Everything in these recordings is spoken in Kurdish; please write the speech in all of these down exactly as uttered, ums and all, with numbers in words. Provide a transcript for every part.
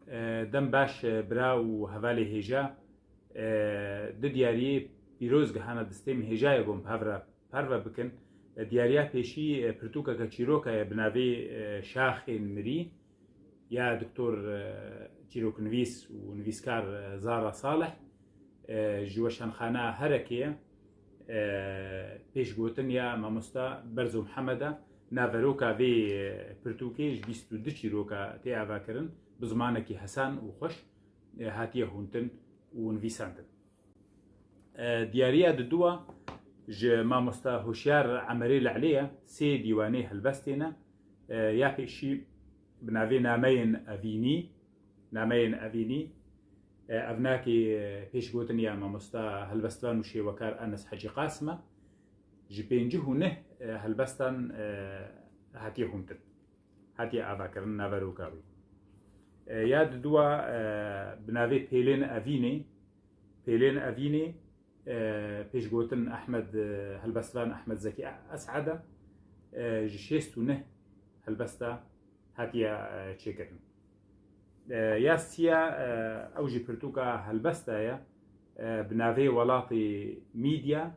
E, dem baş, e, bira û hevalê hêja. E, di diyariyê pîroz gihana distê min hêjayê gon bi hev re perve bikin. E, diyariya pêşî, e, pirtûkeke çîroka ye bi navê, e, Şaxên Mirî ya Doktor, e, çîroknivîs û nivîskar, e, Zara Salih, e, ji Weşanxana Herekê ye. E, pêşgotin ya mamosta Berzo Mihemed e. Naveroka vê, e, pirtûkê ji bîst û du çîroka tê avakirin, bi zimanekî hesan û xweş, e, hatiye hûntin û nivîsandin. E, diyariya diduwa ji mamosta Hoşyar Emerê Le'lê ye, sê dîwanê helbestê ne. E, ya pêşî bi navê Nameyên Evînî, Nameyên Evînî, e, evnakê, e, pêşgotin ya mamosta helbestvan û şêwekar Enes Hecî Qasim e. Ji pêncî û neh, e, helbestan, e, hatiye hûntin. Hatiye avakirin naveroka wî. E, ya diduwa, e, bi navê Pêlên Evînê, Pêlên Evînê, e, pêşgotin Ehmed, e, helbestvan Ehmed Zekî Es'ed e, e, ji şêst û neh helbesta hatiye, e, çêkirin. E, ya siya, e, ew jî pirtûka helbesta ye, e, bi navê Welatê Mîdya,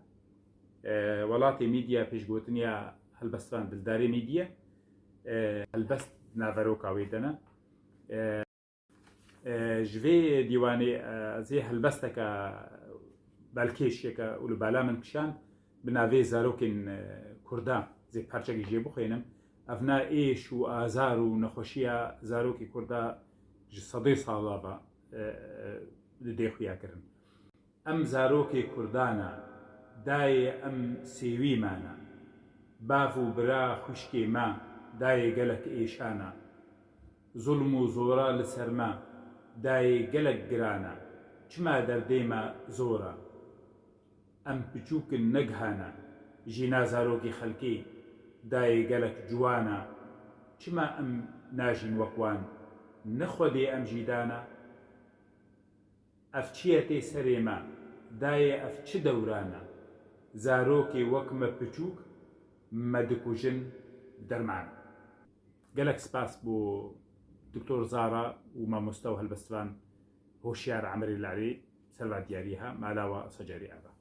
e, Welatê Mîdya pêşgotiniya helbestvan Dildarê Mîdya, e, helbest naveroka wê de ne. E, e, ji vê dîwanê, e, ez ê helbesteke belkêşiyeke û li bala min kişand bi navê Zarokên, e, Kurda, zê parçekî jê bixwînim. Evna êş û azar û nexweşiya zarokê Kurda ji sedê sala ve, e, e, li dê xuya kirin. Em zarokê Kurdan a, dayê em sêwî me ne. Bav û bira xwişkê me, dayê gelek êşan a. Zulm û zora li ser me, dayê gelek giran a. Çima derdê me zor a? Em piçûk in, negihane, jîna zarokê xelkê, dayê gelek ciwan a. Çima em najîn wek wan? Ne Xwedê em jî dane? Ev çi ye tê serê me? Dayê ev çi dewran e? Zarokê wek me piçûk me dikujin bi derman. Gelek spas bo Doktor Zara û mamosta û helbestvan Hoşyar Emerê Larî, serva diyarî ha, mala wa secarî ava.